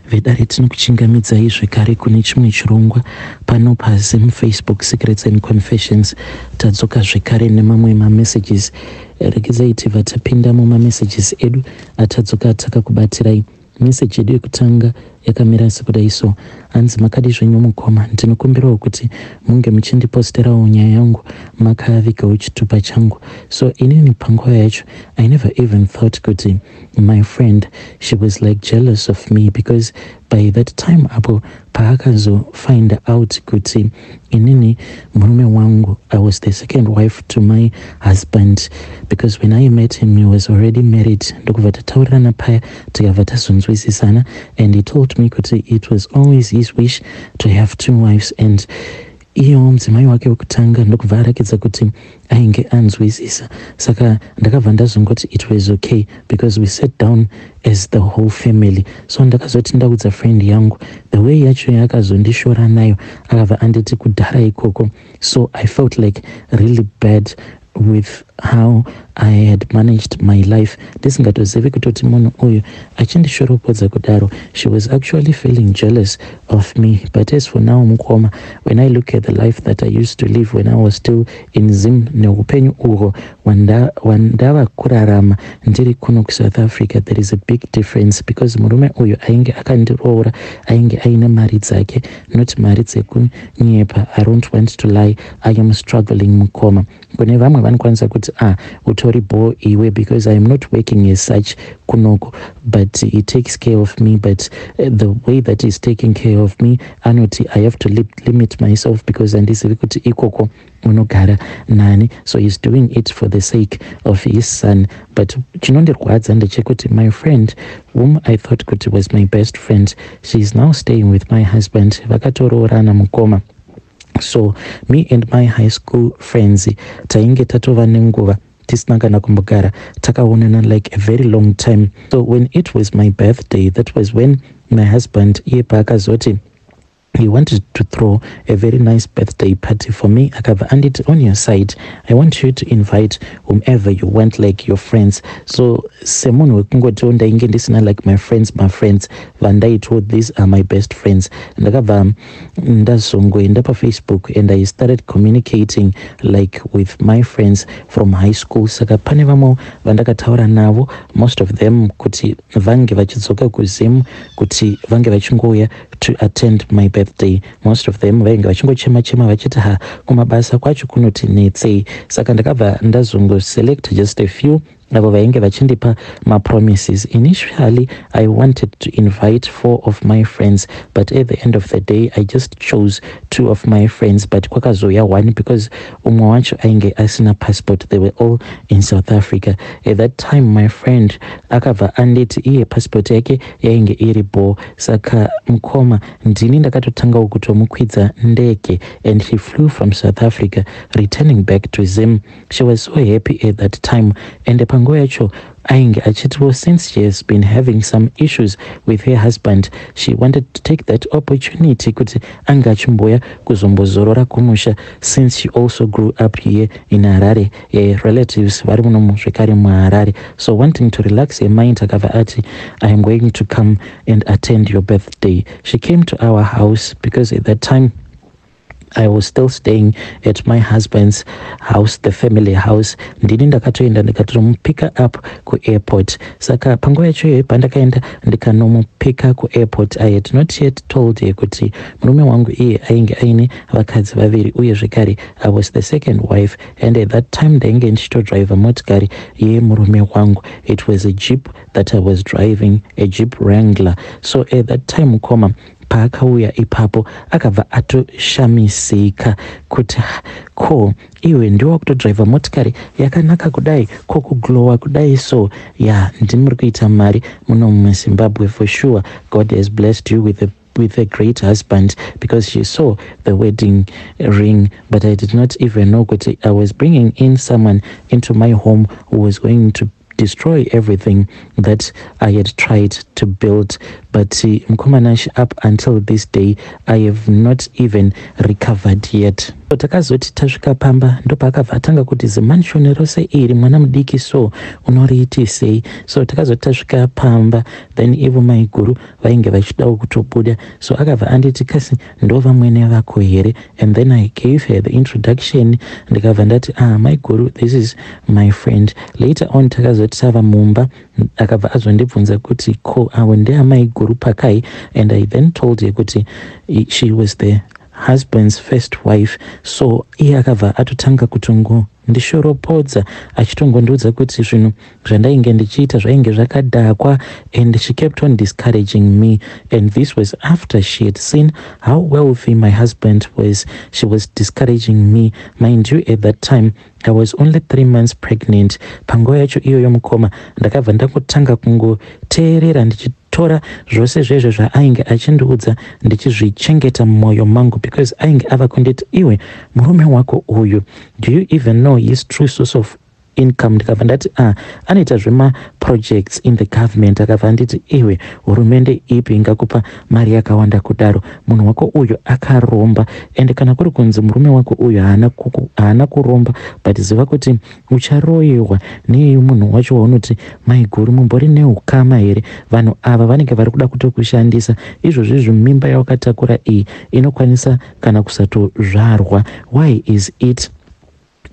Vedare, tinokuchingamidzai zvekare kune chimwe chirongwa pano paZim Facebook Secrets and Confessions. Tadzoka zvekare nemamwe mamessages. Regedzai tibva tapinda mumamessages edu atadzoka takakubatirai. Meseji yedu yekutanga yakamira sekudai so. Hanzi, "Makadi zvenyu mukoma? Ndinokumbirawo kuti munge muchindiposterawo nyaya yangu makavigawo chitupa changu." So inini panguva yacho I never even thought kuti my friend, she was like jealous of me, because by that time apo paakazofind out kuti inini murume wangu, I was the second wife to my husband, because when I met him he was already married. Ndokubva tataurirana paya, tikabva tazonzwisisana, and he told me kuti it was always his wish to have two wives, and iyewo mudzimai wake wekutanga ndokubva arakidza kuti ainge anzwisisa. Saka ndakabva ndazongoti it was okay because we sat down as the whole family. So ndakazoti ndaudza friend yangu, the way yacho yaakazondishora nayo, akabva anditi kudhara ikoko. So I felt like really bad with how I had managed my life, ndisingatozivi kutoti munhu uyu achindishoropodza kudaro, she was actually feeling jealous of me. But as for now, mukoma, when I look at the life that I used to live when I was still in Zim neupenyu uhwo hwandava kurarama ndiri kuno kuSouth Africa, there is a big difference, because murume uyu ainge akandiroora ainge aine mari dzake, not mari dzekunyepa. I don't want to lie, I am struggling, mukoma. Kune vamwe vanokwanisa kuti, "Ah, utori bo iwe," because I am not working as such kunoko, but he takes care of me. But the way that he's taking care of me, anoti I have to limit myself because handizivi kuti ikoko unogara nani. So he's doing it for the sake of his son. But chinondirwadza ndechekuti my friend, whom I thought kuti was my best friend, she is now staying with my husband. Vakatoroorana, mukoma. So me and my high school friends tainge tatova nenguva tisina kana kumbogara takaonana, like a very long time. So when it was my birthday, that was when my husband iye paakazoti he wanted to throw a very nice birthday party for me, akabva anditi, "On your side, I want you to invite whomever you want, like your friends." So semunhu wekungotiwo ndainge ndisina like my friends vandaitiwo these are my best friends, ndakabva ndazongoenda paFacebook and I started communicating like with my friends from high school. Saka pane vamwe vandakataura navo, most of them, kuti vange vachidzoka kuZim, kuti vange vachingouya to attend my birthday. Most of them vainge vachingochema chema vachiti, "Ha, kumabasa kwacho kunoti netsei." Saka ndakabva ndazongoselect just a few avo vainge vachindipa mapromises. Initially I wanted to invite four of my friends, but at the end of the day I just chose two of my friends, but kwakazouya one because umwe wacho ainge asina passport. They were all in South Africa at that time. My friend akabva anditi iye passport yake yainge iri bo. Saka mukoma, ndini ndakatotangawo kutomukwidza ndege and he flew from South Africa returning back to Zim. She was so happy at that time, and panguva yacho ainge achitiwo since she has been having some issues with her husband, she wanted to take that opportunity kuti ange achimboya kuzombozorora kumusha, since she also grew up here in Harare, relatives vari munomu zvekare muHarare. So wanting to relax her mind, akabva ati, "I am going to come and attend your birthday." She came to our house because at that time I was still staying at my husband's house, the family house. Ndini ndakatoenda ndikatonomupicka up kuairport. Saka panguva yacho iyoyo pandakaenda ndikanomupicka kuairport, I had not yet told her kuti murume wangu iye ainge aine vakadzi vaviri, uye zvekare I was the second wife, and at that time ndainge ndichitodriva motikari yemurume wangu. It was a Jeep that I was driving, a Jeep Wrangler. So at that time, mukoma, paakauya ipapo akabva atoshamisika kuti, "Ko iwe ndiwe kutodhiraivha motikari yakanaka kudai, ko kuglowa kudai? So ya, ndimuri kuita mari muno muZimbabwe for sure. God has blessed you with a great husband," because she saw the wedding ring. But I did not even know kuti I was bringing in someone into my home who was going to destroy everything that I had tried to build. But mukoma Nash, up until this day I have not even recovered yet. So takazoti tasvika pamba, ndopaakabva atanga kuti, "Zimansion rose iri, mwana mudiki, so unoriiti sei?" So takazoti tasvika pamba, then ivo maiguru vainge vachidawo kutobuda, so akabva anditi, "Kasi ndo vamwene vako here?" And then I gave her the introduction, ndikabva ndati, "Ah, maiguru, this is my friend." Later on takazoti tava mumba, akabva azondibvunza kuti, "Ko avo ndeamaiguru pakai?" And I then told her kuti she was the husband's first wife. So iye akabva atotanga kutongondishoropodza, achitongondiudza kuti zvinhu zvandainge ndichiita zvainge zvakadhakwa, and she kept on discouraging me. And this was after she had seen how wealthy my husband was. She was discouraging me. Mind you, at that time I was only 3 months pregnant. Panguva yacho iyoyo, mukoma, ndakabva ndangotanga kungoteerera, ndichitora zvose zvezvo zvaainge achindiudza, ndichizvichengeta mumwoyo mangu, because ainge ava kunditi, "Iwe, murume wako uyu, do you even know his true source of income?" Ndikabva ndati, "Ah, anoita zvemaprojects in the government." Akabva anditi, "Iwe, hurumende ipi ingakupa mari yakawanda kudaro? Munhu wako uyu akaromba, and kana kuri kunzi murume wako uyu haana kuromba, but ziva kuti ucharoyiwa neiyu munhu wacho waunoti maiguru. Mumbori neukama here? Vanhu ava vanenge vari kuda kutokushandisa. Izvozvizvi mimba yawakatakura iyi inokwanisa kana kusatozvarwa. Why is it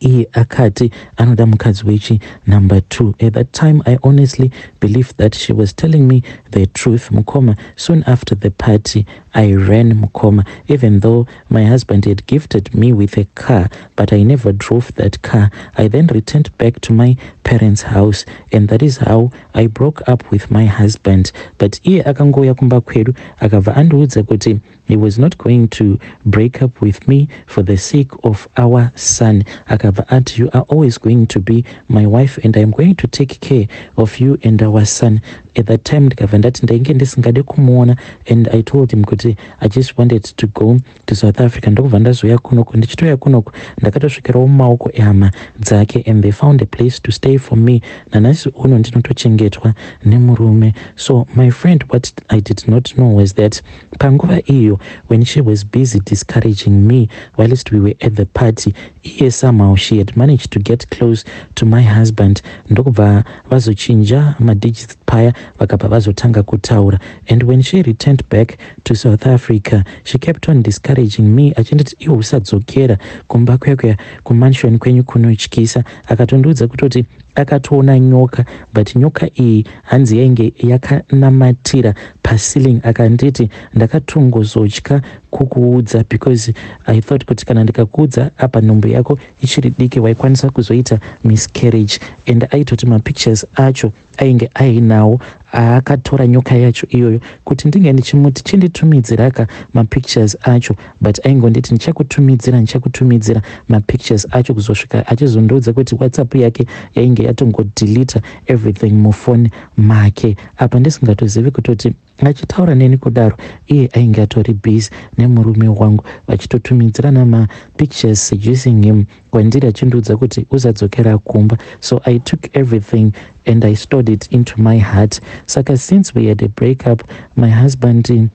iye akati anoda mukadzi wechi number two?" At that time I honestly believed that she was telling me the truth. Mukoma, soon after the party I ran. Mukoma, even though my husband had gifted me with a car, but I never drove that car. I then returned back to my parents' house, and that is how I broke up with my husband. But iye akangouya kumba kwedu, akabva andiudza kuti he was not going to break up with me for the sake of our son. Akabva ati, "You are always going to be my wife and I am going to take care of you and our son." At that time ndikabva ndati ndainge ndisingade kumuona, and I told him kuti I just wanted to go to South Africa. Ndokubva ndazouya kunoko. Ndichitouya kunoko, ndakatosvikirawo mumaoko ehama dzake, and they found a place to stay for me. Nanhasi uno ndinotochengetwa nemurume. So my friend, what I did not know was that panguva iyo when she was busy discouraging me whilst we were at the party, iye somehow she had managed to get close to my husband, ndokubva vazochinja madigits paya, vakabva vazotanga kutaura. And when she returned back to South Africa, she kept on discouraging me, achinditi, "Iwe, usadzokera kumba kuya kumansion kwenyu, kunotyisa." Akatondiudza kutoti akatoona nyoka, but nyoka iyi hanzi yainge yakanamatira paceiling. Akanditi, "Ndakatongozotya kukuudza because I thought kuti kana ndikakuudza apa nhumbu yako ichiri diki, waikwanisa kuzoita miscarriage." And aitoti mapictures acho ainge ainawo aakatora nyoka yacho iyoyo, kuti ndinge ndichimuti, "Chinditumidziraka mapictures acho," but aingonditi, "Ndichakutumidzira, ndichakutumidzira mapictures acho," kuzosvika achizondiudza kuti WhatsApp yake yainge yatongodeleta everything mufoni make. Apa ndisingatozivi kutoti achitaura neni kudaro, iye ainge atori busy nemurume wangu, vachitotumidzirana mapictures, seducing him kwandiri, achindiudza kuti usadzokera kumba. So I took everything and I stored it into my heart. Saka since we had a break up, my husband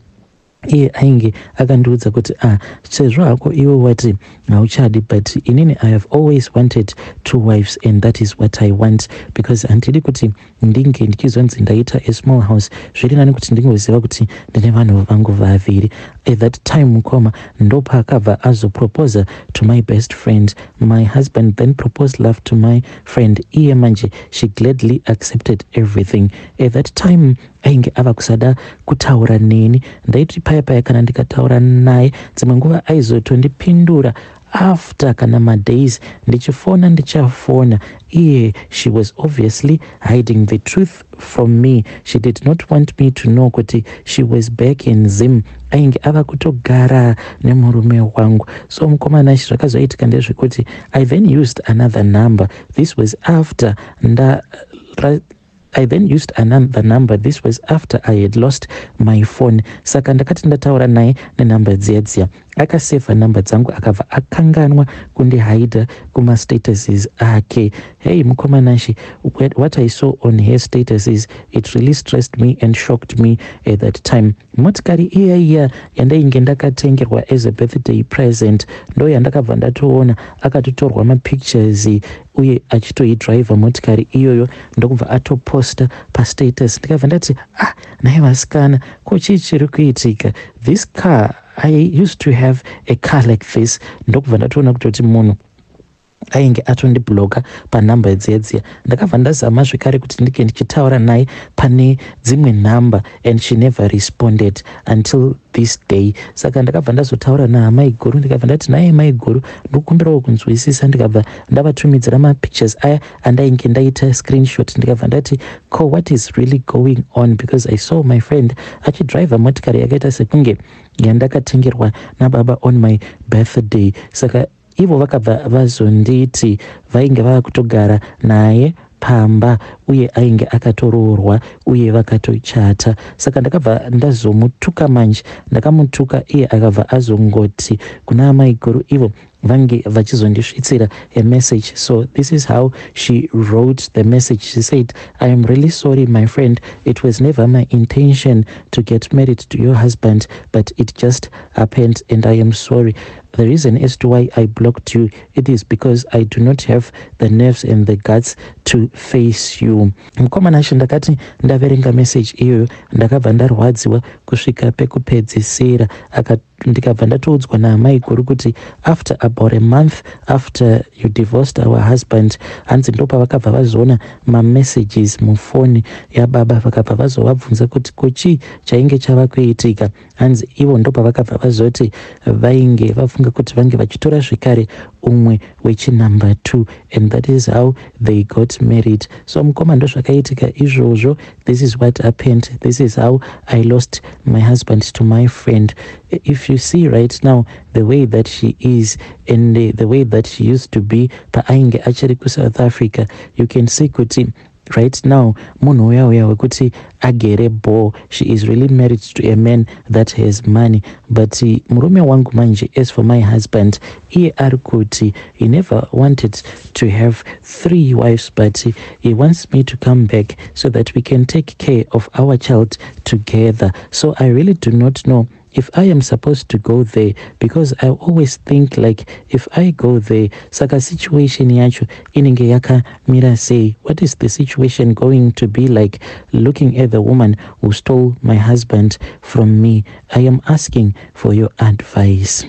iye ainge akandiudza kuti, "Ah, sezvo hako iwe wati hauchadi, but inini I have always wanted two wives and that is what I want, because handidi kuti ndinge ndichizonzi ndaita a small house. Zviri nani kuti ndingoziva kuti ndine vanhu vangu vaviri." At that time, mukoma, ndopaakabva azoproposa to my best friend. My husband then proposed love to my friend. Iye manje she gladly accepted everything. At that time ainge ava kusada kutaura neni. Ndaiti paya paya kana ndikataura naye, dzimwe nguva aizotondipindura after kana madays. Ndichifona, ndichafona iye, she was obviously hiding the truth from me. She did not want me to know kuti she was back in Zim, ainge ava kutogara nemurume wangu. So mukoma Nashi, zvakazoitika ndezvekuti I then used another number. This was after nda I then used another number. This was after I had lost my phone. Saka ndakati ndataura naye nenhamba dziya dziya. Akasevha number dzangu akabva akanganwa kundihaidha kumastatuses ake. Hey mukoma Nashe, what I saw on her statuses, it really stressed me and shocked me at that time. Motikari iya iya yandainge ndakatengerwa as a birthday present ndo yandakabva ndatoona akatotorwa mapictures uye achitoidriver motikari iyoyo, ndokubva atoposta pastatus. Ndikabva ndati, "Ah, nhai vasikana, ko chii chiri kuitika? This car, I used to have a car like this." Ndokubva ndatoona kutoti munhu ainge atondibloka panhamba dziya dziya. Ndakabva ndazama zvekare kuti ndinge ndichitaura naye pane dzimwe nhamba and she never responded until this day. Saka ndakabva ndazotaura naamai guru, ndikabva ndati, "Naye mai guru, ndokumbirawo kunzwisisa." Ndikabva ndavatumidzira mapictures aya andainge ndaita screenshot. Ndikabva ndati, "Co what is really going on? Because I saw my friend achidriver motikari yakaita sekunge yandakatengerwa nababa on my birthday." Saka ivo vakabva vazonditi vainge vava kutogara naye pamba uye ainge akatoroorwa uye vakatochata. Saka ndakabva ndazomutuka manje. Ndakamutuka, iye akabva azongoti kuna amai guru ivo vange vachizondisvitsira a message. So this is how she wrote the message. She said, "I am really sorry, my friend. It was never my intention to get married to your husband, but it just happened and I am sorry. The reason as to why I blocked you, it is because I do not have the nerves and the guts to face you." Mukomana acho, ndakati ndaverenga message iyoyo, ndakabva ndarwadziwa kusvika pekupedzisira. Ndikabva ndatoudzwa naamai guru kuti after about a month after you divorced our husband, hanzi ndopavakabva vazoona mamessages mufoni yababa, vakabva vazovabvunza kuti kuchii chainge chava kuitika. Hanzi ivo ndopavakabva vazoti vainge vafunga kuti vange vachitora zvekare umwe wechinumber 2, and that is how they got married. So mukoma, ndozvakaitika izvozvo. This is what happened. This is how I lost my husband to my friend. If you see right now the way that she is and the way that she used to be paainge achiri kuSouth Africa, you can see kuti right now munhu uya uya wekuti agere bho. She is really married to a man that has money. But murume wangu manje, as for my husband, iye ari kuti he never wanted to have three wives, but he wants me to come back so that we can take care of our child together. So I really do not know if I am supposed to go there, because I always think like if I go there, saka situation yacho inenge yakamira sei? What is the situation going to be like, looking at the woman who stole my husband from me? I am asking for your advice."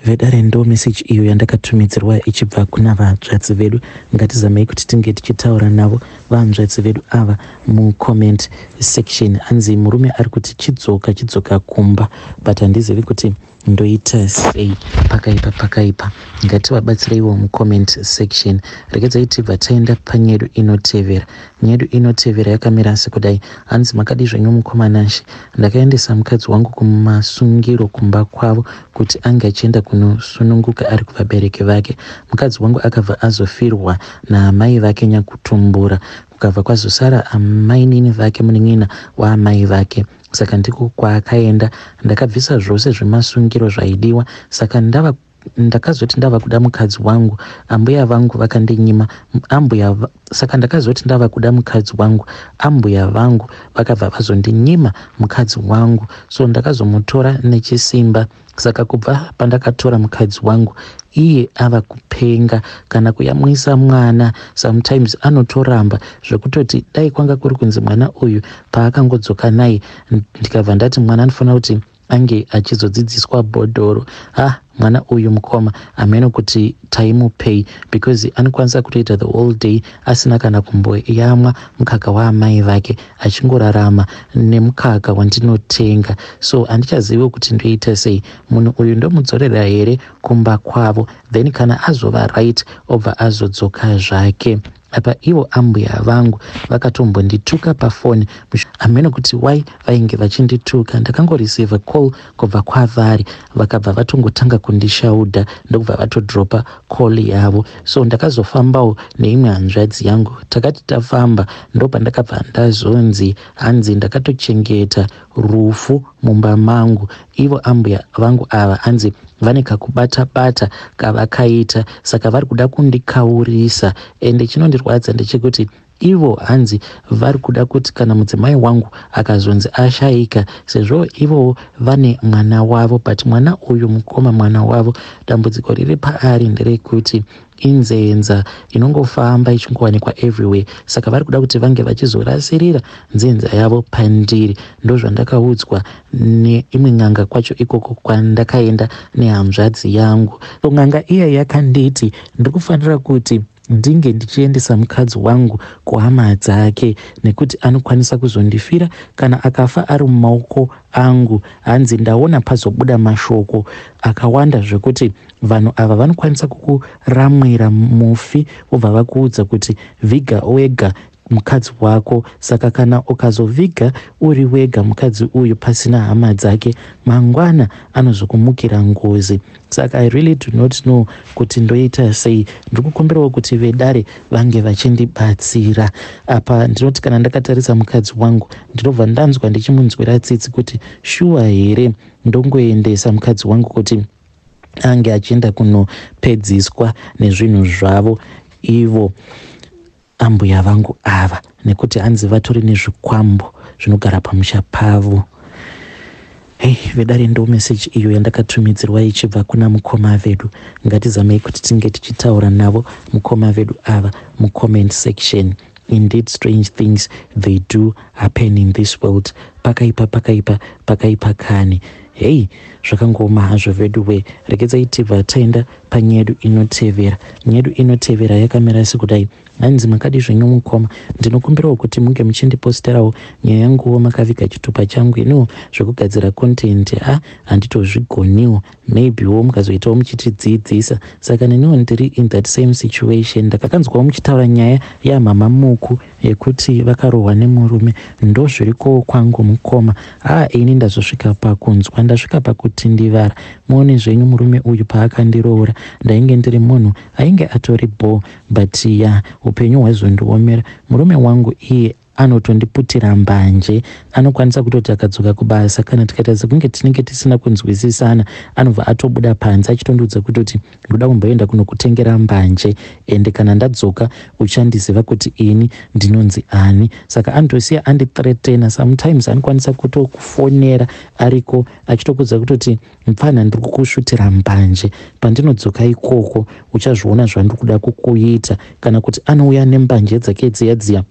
Vedare, ndo meseji iyo yandakatumidzirwa ichibva kuna vanzvadzi vedu. Ngatizamei kuti tinge tichitaura navo vanzvadzi vedu ava mucomment section. Hanzi murume ari kuti chidzoka, chidzoka kumba, but handizivi kuti ndoita sei. Pakaipa, pakaipa. Ngativabatsireiwo mucomment section. Regedzai tibva taenda panyedu inotevera. Nyedu inotevera yakamira sekudai. Hanzi, "Makadi zvenyu mukomanashe? Ndakaendesa mukadzi wangu kumasungiro kumba kwavo kuti ange achienda kunosununguka ari kuvabereki vake. Mukadzi wangu akabva azofirwa naamai vake nyakutumbura, kukabva kwazosara amainini vake, munin'ina waamai vake, saka ndiko kwaakaenda. Ndakabvisa zvose zvemasungiro zvaidiwa, saka ndava ndakazoti ndava kuda mukadzi wangu, ambuya vangu vakandinyima. Ambuya, saka ndakazoti ndava kuda mukadzi wangu, ambuya vangu vakabva vazondinyima mukadzi wangu, so ndakazomutora nechisimba. Saka kubva pandakatora mukadzi wangu, iye ava kupenga. Kana kuyamwisa mwana sometimes anotoramba, zvekutoti dai kwanga kuri kunzi mwana uyu paakangodzoka naye ndikabva ndati mwana anofanira kuti ange achizodzidziswa bhodhoro, ah, mwana uyu mukoma, hameno kuti taimupei, because anokwanisa kutoita the whole day asina kana kumboyamwa mukaka waamai vake, achingorarama nemukaka wandinotenga. So handichazivi kuti ndoita sei. Munhu uyu ndomudzorera here kumba kwavo? Then kana azova right, obva azodzoka zvake." Apa ivo ambuya vangu vakatombondituka pafoni, hameno kuti why vainge vachindituka. Ndakangoreceiva call kubva kwavari, vakabva vatongotanga kundishaudha, ndokubva vatodropa call yavo. So ndakazofambawo neimwe hanzvadzi yangu. Takati tafamba, ndopandakabva ndazonzi hanzi ndakatochengeta rufu. mumba mangu. Ivo ambuya vangu ava hanzi vane kakubata-bata kavakaita, saka vari kuda kundikaurisa. Ende chinondirwadza ndechekuti ivo hanzi vari kuda kuti kana mudzimai wangu akazonzi ashaika, sezvo ivowo vane mwana wavo, but mwana uyu mukoma, mwana wavo, dambudziko riri paari nderekuti inzenza inongofamba ichingowanikwa everywhere. Saka vari kuda kuti vange vachizorasirira nzenza yavo pandiri. Ndozvandakaudzwa neimwe n'anga kwacho ikoko kwandakaenda nehanzvadzi yangu. So n'anga iya yakanditi ndiri kufanira kuti ndinge ndichiendesa mukadzi wangu kuhama dzake nekuti anokwanisa kuzondifira kana akafa ari mumaoko angu. Hanzi ndaona pazobuda mashoko akawanda zvekuti vanhu ava vanokwanisa kukuramwira mufi vobva vakuudza kuti viga wega mukadzi wako. Saka kana ukazoviga uri wega mukadzi uyu pasina hama dzake, mangwana anozokumukira ngozi. Saka I really do not know kuti ndoita sei. Ndiri kukumbirawo kuti vedare vange vachindibatsira apa. Ndinoti kana ndakatarisa mukadzi wangu, ndinobva ndanzwa ndichimunzwira tsitsi kuti shuwa here ndongoendesa mukadzi wangu kuti ange achienda kunopedziswa nezvinhu zvavo ivo ambuya vangu ava, nekuti hanzi vatori nezvikwambo zvinogara pamusha pavo. Hei vedare, ndo meseji iyo yandakatumidzirwa ichibva kuna mukoma vedu. Ngatizamei kuti tinge tichitaura navo mukoma vedu ava mucomment section. Indeed, strange things, they do happen in this world. Pakaipa, pakaipa, pakaipa kani. Hei, zvakangooma hazvo vedu we. Regedzai tibva taenda panyaya yedu inotevera. Nyaya yedu inotevera yakamira sekudai. Hanzi, makadi zvenyu mukoma? Ndinokumbirawo kuti munge muchindiposterawo nyaya yanguwo makaviga chitupa changu. Iniwo zvekugadzira content a handitozvigoniwo, maybewo mukazoitawo muchitidzidzisa. Saka neniwo ndiri in that same situation. Ndakakanzwawo muchitaura nyaya yamama Muku yekuti vakarohwa nemurume. Ndo zvirikowo kwangu mukoma. Aa, ini ndazosvika pakunzwa, ndasvika pakutindivara. Muone zvenyu, murume uyu paakandiroora ndainge ndiri munhu ainge atori bho, but ya, upenyu hwaizondiomera. Murume wangu iye anotondiputira mbanje. Anokwanisa kutoti akadzoka kubasa, kana tikaita sekunge tinenge tisina kunzwisisana, anobva atobuda panze achitondiudza kutoti ndoda kumboenda kunokutengera mbanje, ende kana ndadzoka uchandiziva kuti ini ndinonzi ani. Saka anotosiya andithreatena. Sometimes anokwanisa kutokufonera ariko achitokuudza kutoti mupfana, ndiri kukusvutira mbanje, pandinodzoka ikoko uchazviona zvandiri kuda kukuita. Kana kuti anouya nembanje dzake dziya dziya,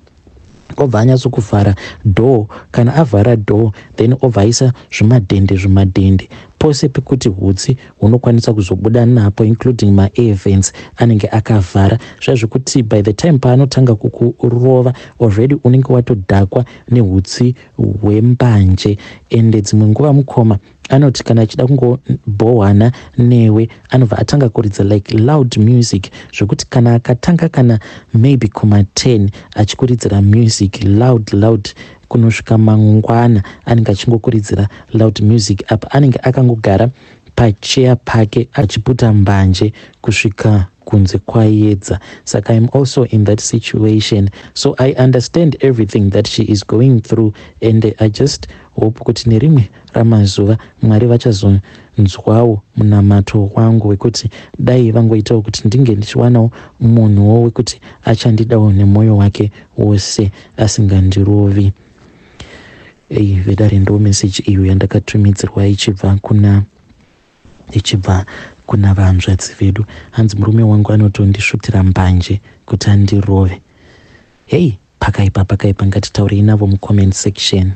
obva anyatsokuvhara door. Kana avhara door, then obva aisa zvimadhende zvimadhende pose pekuti hutsi hunokwanisa kuzobuda napo, including maair vents anenge akavhara zviya, zvekuti by the time paanotanga kukurova, already unenge watodhakwa nehutsi hwembanje. Ende dzimwe nguva mukoma, anoti kana achida kungobhohwana newe, anobva atanga kuridza like loud music, zvokuti kana akatanga kana maybe kuma10 achikuridzira music loud loud, kunosvika mangwana anenge achingokuridzira loud music. Apa anenge akangogara pacheya pake achiputa mbanje kusvika kunze kwayedza. Saka I'm also in that situation, so I understand everything that she is going through, and I just hope kuti nerimwe ramazuva Mwari vachazonzwawo munamato wangu wekuti dai vangoitawo kuti ndinge ndichiwanawo munhuwo wekuti achandidawo nemwoyo wake wose asingandirovi. Ei vedare, ndo meseji iyo yandakatumidzirwa ichibva kuna vanzvadzi vedu. Hanzi murume wangu anotondisvutira mbanje kuti andirove. Hei, pakaipa, pakaipa. Ngatitaurei navo mucomment section.